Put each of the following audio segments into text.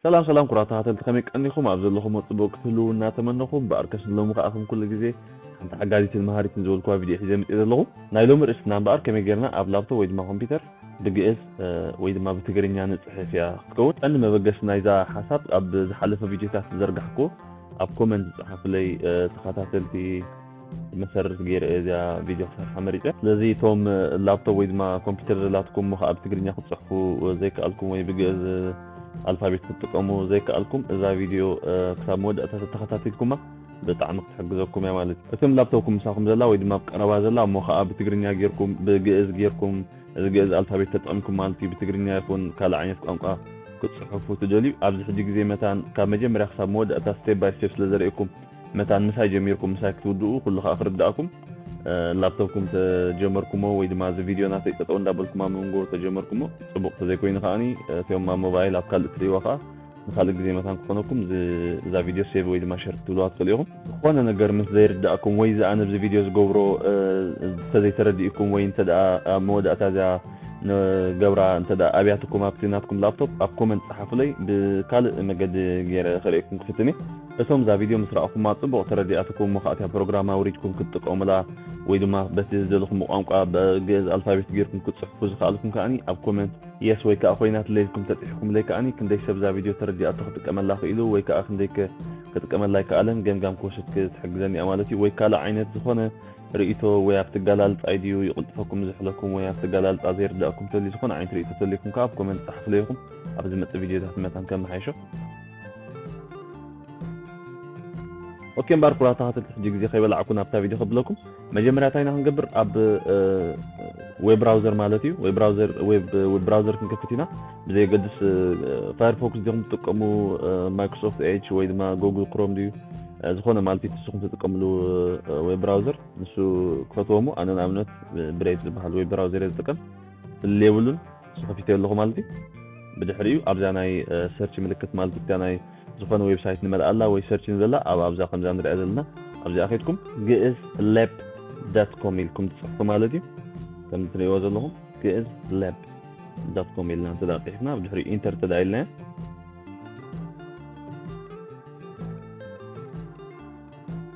ሰላም ሰላም ኩቡራት ተኸታተልቲ፣ ከመይ ቀኒኹም? ኣብ ዘለኹሞ ጽቡቕ ክትህልዉ እናተመነኹ፣ እምበኣር ከስ ሎሚ ከኣ ከም ኩሉ ግዜ ሓንቲ ሓጋዚትን መሃሪትን ዝበልኩዋ ቪድዮ ሒዘ መጽእ ዘለኹ። ናይ ሎሚ ርእስትና እምበኣር ከመይ ጌርና ኣብ ላፕቶፕ ወይ ድማ ኮምፒውተር ብግእዝ ወይ ድማ ብትግርኛ ንጽሕፍ እያ ክትከውን። ቀንዲ መበገሲ ናይዛ ሓሳብ ኣብ ዝሓለፈ ቪድዮታት ዝዘርጋሕኩ ኣብ ኮመንት ዝጸሓፉለይ ተኸታተልቲ መሰረት ገይረ እየ እዚኣ ቪድዮ ክሰርሓ መሪጸ። ስለዚ እቶም ላፕቶፕ ወይ ድማ ኮምፒውተር ዘላትኩም እሞ ከኣ ብትግርኛ ክትጽሕፉ ዘይከኣልኩም ወይ ብግእዝ ኣልፋቤት ክትጥቀሙ ዘይከኣልኩም እዛ ቪድዮ ክሳብ መወዳእታ ተተኸታቲልኩማ ብጣዕሚ ክትሕግዘኩም እያ ማለት እዩ። እቶም ላፕቶፕኩም ምሳኹም ዘላ ወይ ድማ ኣብ ቀረባ ዘላ እሞ ከኣ ብትግርኛ ጌርኩም ብግእዝ ጌርኩም እዚ ግእዝ ኣልፋቤት ተጠቒምኩም ማለት እዩ። ብትግርኛ ይኹን ካልእ ዓይነት ቋንቋ ክትጽሕፉ ትደልዩ ኣብዚ ሕጂ ግዜ መታን ካብ መጀመርያ ክሳብ መወዳእታ ስቴፕ ባይ ስቴፕ ስለ ዘርእየኩም መታን ምሳይ ጀሚርኩም ምሳይ ክትውድኡ ኩሉ ከኣ ክርዳእኩም ላፕቶፕኩም ተጀመርኩሞ ወይ ድማ እዚ ቪድዮ ናተይ ጠጠው እንዳበልኩም ኣብ መንጎ ተጀመርኩሞ ጽቡቕ ተዘይኮይኑ ከኣኒ እቲኦም ኣብ ሞባይል ኣብ ካልእ ትርእይዎ ከኣ ንካልእ ግዜ መታን ክኾነኩም እዚ- እዛ ቪድዮ ሴቭ ወይ ድማ ሸር ክትብልዋ ትኽእሉ ኢኹም። ዝኾነ ነገር ምስ ዘይርዳእኩም ወይ እዚ ኣነ ኣብዚ ቪድዮ ዝገብሮ እ፣ እንተዘይተረዲእኩም ወይ እንተ ደኣ ኣብ መወዳእታ እዚኣ ንገብራ እንተ ደኣ ኣብያትኩም ኣብቲ ናትኩም ላፕቶፕ ኣብ ኮመንት ጸሓፉለይ ብካልእ መገዲ ገይረ ከርእየኩም ክፍትን እየ። እቶም እዛ ቪድዮ ምስ ረኣኹማ ጽቡቕ ተረዲኣትኩም እሞ ከኣ እቲኣ ፕሮግራም ኣውሪድኩም ክትጥቀሙላ ወይ ድማ በቲ ዝደለኹም ቋንቋ ብግእዝ ኣልፋቤት ገይርኩም ክትጽሕፉ ዝኸኣልኩም ከኣኒ ኣብ ኮመንት የስ ወይ ከዓ ኮይናትለይ ኢልኩም ተፅሒፍኩምለይ ከዓኒ ክንደይ ሰብ እዛ ቪድዮ ተረዲኣቶ ክጥቀመላ ክኢሉ ወይ ከዓ ክንደይ ከ ክጥቀመላ ኣይከኣለን ገምጋም ክወስድ ክትሕግዘኒ እያ ማለት እዩ። ወይ ካልእ ዓይነት ዝኾነ ርእይቶ ወይ ኣብቲ ኣገላልፃይ ድዩ ይቕልጥፈኩም ዝሕለኩም ወይ ኣብቲ ኣገላልፃ ዘይርዳእኩም ተልዩ ዝኾነ ዓይነት ርእይቶ ተልዩኩም ከዓ ኣብ ኮመንት ፀሓፉለይ ኢኹም። ኣብ ዝመፅእ ቪድዮታት መታን ከመሓይሾ። ኦኬ እምበኣር ክቡራት ተኸታተልቲ ሕጂ ግዜ ከይበላዕኩ ናብታ ቪድዮ ከብለኩም። መጀመርያ እንታይ ኢና ክንገብር ኣብ እ፣ ዌብ ብራውዘር ማለት እዩ። ዌብ ብራውዘር ዌብ ዌብ ብራውዘር ክንከፍት ኢና። ብዘየገድስ እ፣ ፋየርፎክስ ዲኹም ትጥቀሙ እ፣ ማይክሮሶፍት ኤጅ ወይ ድማ ጉግል ክሮም ድዩ እ፣ ዝኾነ ማለት እዩ ንስኹም ትጥቀምሉ እ፣ ዌብ ብራውዘር ንሱ ክፈትዎ እሞ ኣነ ንኣብነት እ፣ ብሬቭ ዝበሃል ዌብ ብራውዘር እየ ዝጥቀም። ፍልልይ የብሉን። ንሱ ከፊተዮ ኣለኹ ማለት እዩ። ብድሕሪኡ ኣብዛ ናይ ሰርች ምልክት ማለት እዩ ናይ ዝኾነ ዌብሳይት ንመልኣላ ወይ ሰርች ንብለላ ኣብ ኣብዛ ከምዛ ንሪኣ ዘለና ኣብዚኣ ከድኩም ግእዝ ሌብ ዳት ኮም ኢልኩም ትፅሕፉ ማለት እዩ። ከም ትሪእዎ ዘለኹም ግእዝ ሌብ ዳት ኮም ኢልና እንተ ደኣ ፅሒፍና ብድሕሪኡ ኢንተር እንተ ደኣ ኢልናዮ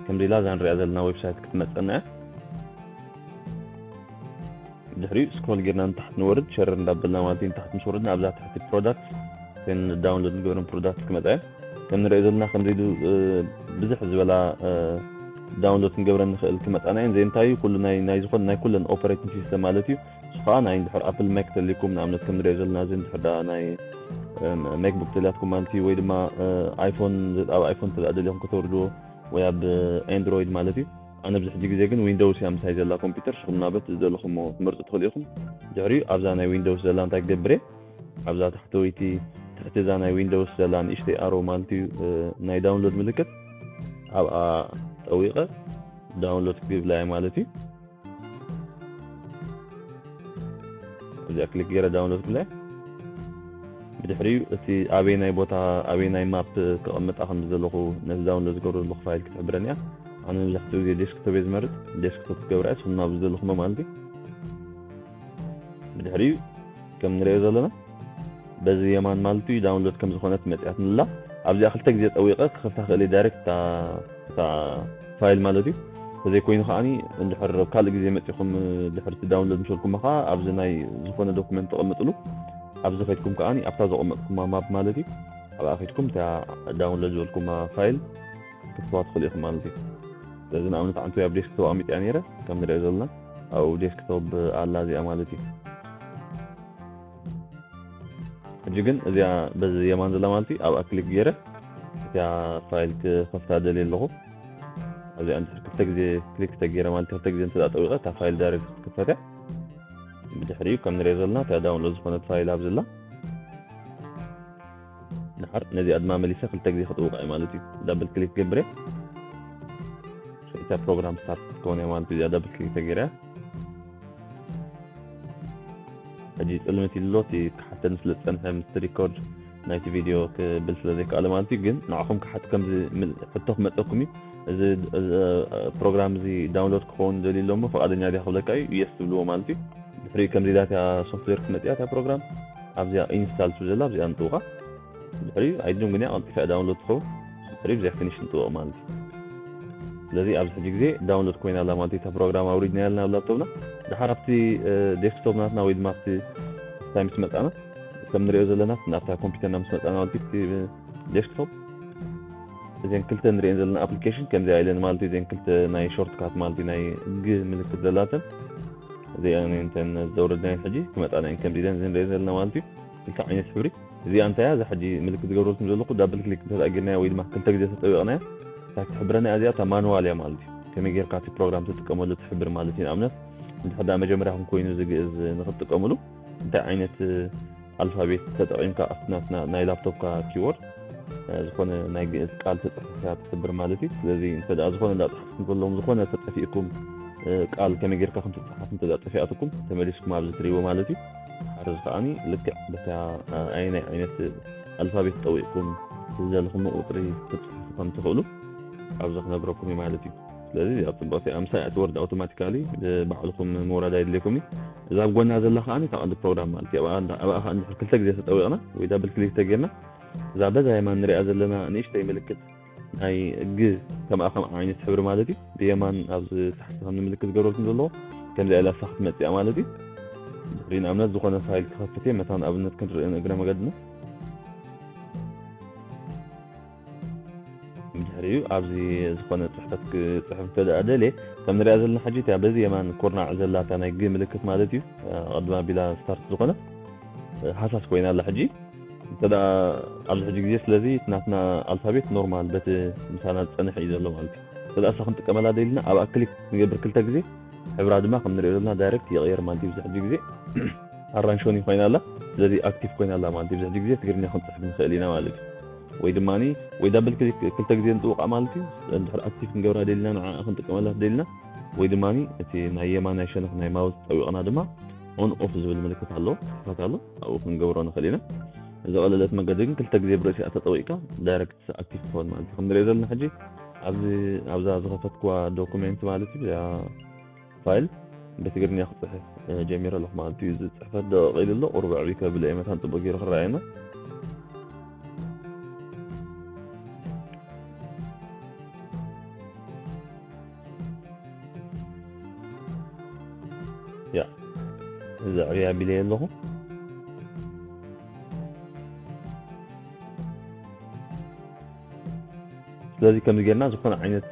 ከምዚ ኢላ እዛ ንሪኣ ዘለና ዌብሳይት ክትመፀና እያ። ድሕሪኡ ስክሮል ጌርና ንታሕቲ ንወርድ ሸረር እንዳበልና ማለት እዩ። ንታሕቲ ምስ ወረድና ኣብዛ ትሕቲ ፕሮዳክት እተን ዳውንሎድ ንገብረን ፕሮዳክት ክመፃ እየን። ከም ንሪኦ ዘለና ከምዚ ኢሉ እ፣ ብዝሕ ዝበላ እ፣ ዳውንሎድ ክንገብረን ንኽእል ክመፃና እየን። ዘይ እንታይ እዩ ኩሉ ናይ ናይ ዝኾነ ናይ ኩለን ኦፐሬቲንግ ሲስተም ማለት እዩ። እሱ ከዓ ናይ እንድሕር ኣፕል ማክ ተልይኩም ንኣብነት ከም ንሪኦ ዘለና እዚ እንድሕር ዳ ናይ እ፣ ማክቡክ ተልያትኩም ማለት እዩ ወይ ድማ እ፣ ኣይፎን ኣብ ኣይፎን ተልኣ ደሊኹም ከተውርድዎ ወይ ኣብ ኣንድሮይድ ማለት እዩ። ኣነ ኣብዚ ሕጂ ግዜ ግን ዊንዶውስ እያ ምሳይ ዘላ ኮምፒውተር። ንስኹም ናበት ዝደለኹሞ ክትመርፁ ትኽእሉ ኢኹም። ድሕሪኡ ኣብዛ ናይ ዊንዶውስ ዘላ እንታይ ክገብር እየ? ኣብዛ ታሕተወይቲ ትሕቲ እዛ ናይ ዊንዶውስ ዘላ ንእሽተይ ኣሮ ማለት እዩ እ፣ ናይ ዳውንሎድ ምልክት ኣብኣ ጠዊቐ ዳውንሎድ ክብላ እየ ማለት እዩ። እዚኣ ክሊክ ገይረ ዳውንሎድ ክብላ እየ። ብድሕሪኡ እቲ ኣበየናይ ቦታ ኣበየናይ ማፕ ከቐምጣ ከም ዝደለኹ ነዚ ዳውንሎድ ዝገብረሉ ፋይል ክትሕብረኒ እያ። ኣነ መብዛሕትኡ ግዜ ዴስክቶፕ እየ ዝመርፅ። ዴስክቶፕ ክገብራ እየ ንስኹም ናብ ዝደለኹሞ ማለት እዩ። ብድሕሪኡ ከም ንሪኦ ዘለና በዚ የማን ማለት እዩ ዳውንሎድ ከም ዝኾነት መፅያትንላ ኣብዚኣ ክልተ ግዜ ጠዊቐ ክኸፍታ ክእል እየ ዳይሬክት እታ እታ ፋይል ማለት እዩ። ተዘይኮይኑ ከዓኒ እንድሕር ኣብ ካልእ ግዜ መፂኹም ድሕርቲ ዳውንሎድ ምስ በልኩማ ከዓ ኣብዚ ናይ ዝኾነ ዶኩመንት ተቐምጥሉ ኣብዚ ከድኩም ከዓኒ ኣብታ ዘቐመጥኩማ ማፕ ማለት እዩ ኣብኣ ከድኩም እታ ዳውንሎድ ዝበልኩማ ፋይል ክትዋ ትኽእሉ ኢኹም ማለት እዩ። ስለዚ ንኣብነት ዓንቱ ኣብ ዴስክቶፕ ኣሚጥያ ነይረ ከም ንሪኦ ዘለና ኣብኡ ዴስክቶፕ ኣላ እዚኣ ማለት እዩ። ሕጂ ግን እዚኣ በዚ የማን ዘላ ማለት እዩ ኣብኣ ክሊክ ገይረ እቲኣ ፋይል ክኸፍታ ደልየ ኣለኹ። እዚኣ እንድሕር ክልተ ግዜ ክሊክ ተገይረ ማለት ክልተ ግዜ እንተ ጠዊቐ እታ ፋይል ዳይሬክት ክትከፈት እያ። ብድሕሪኡ ከም ንሪኦ ዘለና እታ ዳውንሎድ ዝኾነት ፋይል ኣብዚ ኣላ። ድሓር ነዚኣ ድማ መሊሰ ክልተ ግዜ ክጥውቃ እየ ማለት እዩ። ዳብል ክሊክ ገብረ እታ ፕሮግራም ስታርት ክትከውን እያ ማለት እዩ። እዚኣ ዳብል ክሊክ ተገይረ እያ። ሕጂ ጽልምት ኢሉ ኣሎ። እቲ ክሓተኒ ስለ ዝጸንሐ ምስቲ ሪኮርድ ናይቲ ቪድዮ ክብል ስለ ዘይከኣለ ማለት እዩ። ግን ንዓኹም ክሓት ከምዚ ምል- ሕቶ ክመጸኩም እዩ። እዚ እዚ፣ ፕሮግራም እዚ ዳውንሎድ ክኸውን ደልዩ ኣሎ እሞ ፍቓደኛ ድያ ክብለካ እዩ። የስ ትብልዎ ማለት እዩ። ድሕሪኡ ከምዚ ኢላ እቲኣ ሶፍትዌር ክትመጽእ እያ እታ ፕሮግራም። ኣብዚኣ ኢንስታል ትብል ዘላ ኣብዚኣ ንጥውቓ። ድሕሪኡ ኣይድን ግን እያ ቀልጢፋ ዳውንሎድ ትኸውን። ድሕሪኡ ብዘይ ፊኒሽ ንጥወቕ ማለት እዩ። ስለዚ ኣብዚ ሕጂ ግዜ ዳውንሎድ ኮይና ኣላ ማለት እዩ። እታ ፕሮግራም ኣውሪድና ያልና ኣብ ላፕቶፕና ድሓር ኣብቲ ዴስክቶፕ ናትና ወይ ድማ ኣብቲ እንታይ ምስ መጣና ከም ንሪኦ ዘለና ናብታ ኮምፒውተርና ምስ መጣና ማለት እዩ። ዴስክቶፕ እዘን ክልተ ንሪኤን ዘለና ኣፕሊኬሽን ከምዚኣ ኢለን ማለት እዩ። እዘን ክልተ ናይ ሾርትካት ማለት እዩ ናይ ግ ምልክት ዘላተን እዚኣን እንተን ዘውረድናየን ሕጂ ክመጣና እየን ከምዚ ኢለን ንሪኤን ዘለና ማለት እዩ። ክልተ ዓይነት ሕብሪ እዚኣ እንታይ እያ? እዛ ሕጂ ምልክት ዝገብረልኩም ዘለኹ ዳብል ክሊክ እንተደኣ ጌርናያ ወይ ድማ ክልተ ግዜ ተጠዊቕናያ እታ ትሕብረና እያ። እዚኣ እታ ማኑዋል እያ ማለት እዩ። ከመይ ጌርካ እቲ ፕሮግራም ትጥቀመሉ ትሕብር ማለት እዩ። ንኣብነት እንድሕር ደኣ መጀመርያኹም ኮይኑ እዚ ግእዝ ንክትጥቀምሉ እንታይ ዓይነት ኣልፋቤት ተጠቒምካ ኣብቲ ናትና ናይ ላፕቶፕካ ኪቦርድ ዝኾነ ናይ ግእዝ ቃል ተፅሕፍካ ትሕብር ማለት እዩ። ስለዚ እንተ ደኣ ዝኾነ እንዳፅሓፍኩም ከለኹም ዝኾነ ተጠፊእኩም ቃል ከመይ ጌርካ ከም ትፅሓፍ እንተ ደኣ ጠፊኣትኩም ተመሊስኩም ኣብዚ ትርእይዎ ማለት እዩ። ሓረዝ ከዓኒ ልክዕ በታ ኣየናይ ዓይነት ኣልፋቤት ጠዊቕኩም ዝደለኹም ቁፅሪ ክትፅሕፉ ከም ትኽእሉ ኣብዚ ክነግረኩም እዩ ማለት እዩ። ስለዚ ኣብ ፅቡቅ እቲኣ ምሳይ እቲ ወርድ ኣውቶማቲካሊ ባዕልኹም ምውራድ ኣይድልየኩም እዩ። እዛ ኣብ ጎና ዘላ ከዓኒ እታ ቀንዲ ፕሮግራም ማለት እዩ። ኣብኣ እንዳ- ኣብኣ ከዓ እንድሕር ክልተ ግዜ ተጠዊቕና ወይ ዳብል ክሊክ ተጌርና እዛ በዛ የማን ንሪኣ ዘለና ንእሽተይ ምልክት ናይ ግ ከምኣ ከም ዓይነት ሕብሪ ማለት እዩ። ብየማን ኣብዚ ታሕቲ ከም ምልክት ዝገብረልኩም ዘለዎ ከምዚኣ ኢላ እሳ ክትመፅእ እያ ማለት እዩ። ድሕሪ ንኣብነት ዝኾነ ፋይል ክኸፍት እየ መታን ኣብነት ክንርኢ ንእግረ መገድና ድሕሪኡ ኣብዚ ዝኾነ ፅሕፈት ክፅሕፍ እንተ ደኣ ደልየ ከም ንሪኣ ዘለና ሕጂ እቲኣ በዚ የማን ኩርናዕ ዘላ እታ ናይ ግ ምልክት ማለት እዩ ኣቐድም ኣቢላ ስታርት ዝኾነ ሃሳስ ኮይና ኣላ ሕጂ እንተ ደኣ ኣብዚ ሕጂ ግዜ ስለዚ እቲ ናትና ኣልፋቤት ኖርማል በቲ ምሳና ዝፀንሕ እዩ ዘሎ ማለት እዩ። እንተ ደኣ እሳ ክንጥቀመላ ደሊና ኣብኣ ክሊክ ንገብር ክልተ ግዜ ሕብራ ድማ ከም ንሪኦ ዘለና ዳይሬክት ይቕየር ማለት እዩ። ኣብዚ ሕጂ ግዜ ኣራንሾኒ ኮይና ኣላ ስለዚ ኣክቲቭ ኮይና ኣላ ማለት እዩ። ኣብዚ ሕጂ ግዜ ትግርኛ ክንፅሕፍ ንኽእል ኢና ማለት እዩ። ወይ ድማ ወይ ዳብል ክሊክ ክልተ ግዜ ንጥውቃ ማለት እዩ። እንድሕር ኣክቲቭ ክንገብራ ደሊና ንዓ ክንጥቀመላ ደሊና ወይ ድማ እቲ ናይ የማናይ ሸነኽ ናይ ማውስ ጠዊቕና ድማ ኦን ኦፍ ዝብል ምልክት ኣሎ ትሕት ኣሎ ኣብኡ ክንገብሮ ንኽእል ኢና። ዝቐለለት መገዲ ግን ክልተ ግዜ ብርእሲኣ ተጠዊቕካ ዳይሬክት ኣክቲቭ ትኸውን ማለት እዩ። ከም ንሪኦ ዘለና ሕጂ ኣብዚ ኣብዛ ዝኸፈትኩዋ ዶኩሜንት ማለት እዩ እዚኣ ፋይል ብትግርኛ ክፅሕፍ ጀሚረ ኣለኹ ማለት እዩ። እዚ ፅሕፈት ደቂቕ ኢሉ ኣሎ ቁሩብ ኣዕብይ ከብል እየ መታን ፅቡቅ ገይሩ ክረኣየና። ያ እዚ ኣዕብይ ኣቢለ ኣለኹ። ስለዚ ከምዚ ጌርና ዝኾነ ዓይነት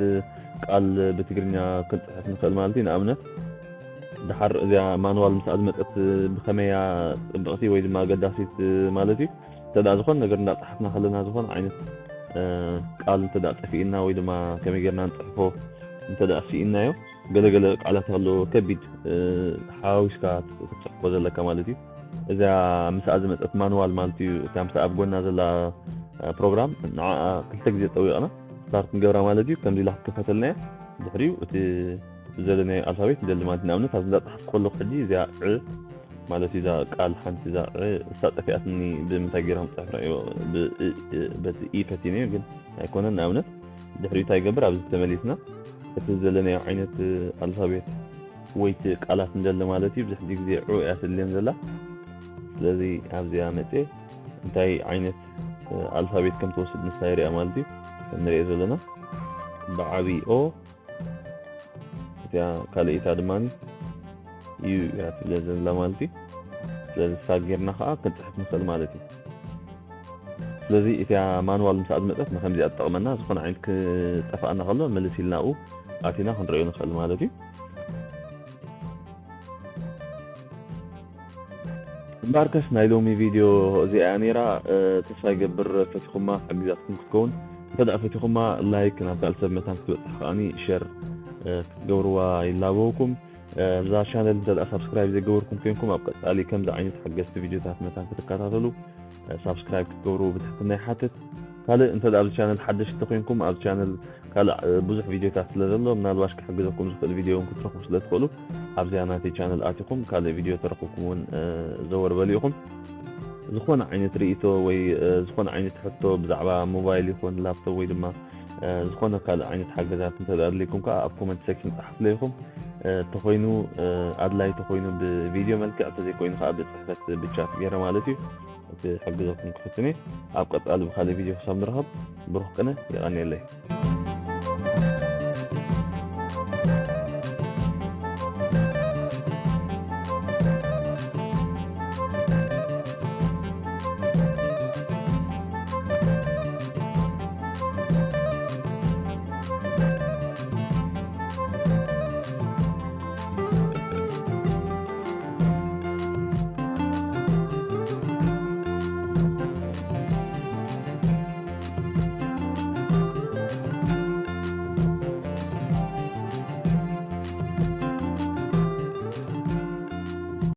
ቃል ብትግርኛ ክንፅሕፍ ንኽእል ማለት እዩ። ንኣብነት ድሓር እዚኣ ማንዋል ምስኣ ዝመፀት ብኸመያ ፅብቕቲ ወይ ድማ ኣገዳሲት ማለት እዩ። እንተ ዝኾነ ነገር እንዳፀሓፍና ከለና ዝኾነ ዓይነት ቃል እንተ ጠፊእና ወይ ድማ ከመይ ጌርና ንፅሕፎ እንተ ስኢናዮ ገለገለ ቃላት ኣሎ ከቢድ ሓዋዊስካ ክትፅሕፎ ዘለካ ማለት እዩ። እዛ ምስኣ ዝመፀት ማንዋል ማለት እዩ። እታ ምስኣ ኣብ ጎና ዘላ ፕሮግራም ንዓ ክልተ ግዜ ጠዊቕና ስታርት ንገብራ ማለት እዩ። ከምዚ ኢላ ክትከፈተልና እያ። ድሕሪኡ እቲ ዘለናዮ ኣልፋቤት ንደሊ ማለት ንኣብነት ኣብዚ እንዳፀሓፍኩ ከለኩ ሕጂ እዚኣ ዕ ማለት እዛ ቃል ሓንቲ እዛ ዕ እሳ ጠፊኣትኒ ብምንታይ ገይረ ክፅሕፍ ረእዮ በቲ ኢ ፈቲነዮ ግን ኣይኮነን። ንኣብነት ድሕሪኡ እንታይ ይገብር ኣብዚ ተመሊስና እቲ ዘለናዮ ዓይነት ኣልፋቤት ወይቲ ቃላት ንደሊ ማለት እዩ። ብዙሕ ግዜ ዑ እያ ትድልየን ዘላ። ስለዚ ኣብዚኣ መፅየ እንታይ ዓይነት ኣልፋቤት ከም ትወስድ ንሳ ይሪኣ ማለት እዩ። ከም ንሪኦ ዘለና ብዓብዪ ኦ እቲኣ ካልኣይታ ድማ እዩ እያ ትብለ ዘላ ማለት እዩ። ስለዚ ሳግ ጌርና ከዓ ክንፅሕፍ ንኽእል ማለት እዩ። ስለዚ እቲኣ ማንዋል ምስ ኣዝመፀት ንከምዚኣ ትጠቕመና ዝኾነ ዓይነት ክጠፍኣና ከሎ ምልስ ኢልና ኣብኡ ኣቲና ክንሪኦ ንኽእል ማለት እዩ። እምበኣርከስ ናይ ሎሚ ቪድዮ እዚኣ እያ ነይራ። ተስፋ ይገብር ፈቲኹማ ሓጊዛትኩም ክትከውን። እንተ ደኣ ፈቲኹማ ላይክ ናብ ካልእ ሰብ መታን ክትበፅሕ ከዓኒ ሸር ክትገብርዋ ይላበወኩም። እዛ ቻነል እንተ ደኣ ሳብስክራይብ ዘይገበርኩም ኮይንኩም ኣብ ቀፃሊ ከምዚ ዓይነት ሓገዝቲ ቪድዮታት መታን ክትከታተሉ ሳብስክራይብ ክትገብሩ ብትሕትና ይሓትት። ካልእ እንተ ደኣ ኣብዚ ቻነል ሓደሽቲ ኮይንኩም ኣብዚ ቻነል ካልእ ብዙሕ ቪድዮታት ስለ ዘሎ ምናልባሽ ክሕግዘኩም ዝኽእል ቪድዮ እውን ክትረኽቡ ስለ ትኽእሉ ኣብዚኣ ናተይ ቻነል ኣቲኹም ካልእ ቪድዮ ተረኽብኩም እውን ዘወር በሉ ኢኹም። ዝኾነ ዓይነት ርእይቶ ወይ ዝኾነ ዓይነት ሕቶ ብዛዕባ ሞባይል ይኹን ላፕቶፕ ወይ ድማ ዝኾነ ካልእ ዓይነት ሓገዛት እንተ ኣድልይኩም ከዓ ኣብ ኮመንት ሴክሽን ፀሓፍለ ኢኹም። ተኾይኑ ኣድላይ ተኾይኑ ብቪድዮ መልክዕ እንተዘይኮይኑ ከዓ ብፅሕፈት ብቻት ገይረ ማለት እዩ። ክሕግዘኩም ክፍትን እየ። ኣብ ቀጻሊ ብካልእ ቪድዮ ክሳብ ንራኸብ ብሩኽ ቅነ። የቐንየለይ።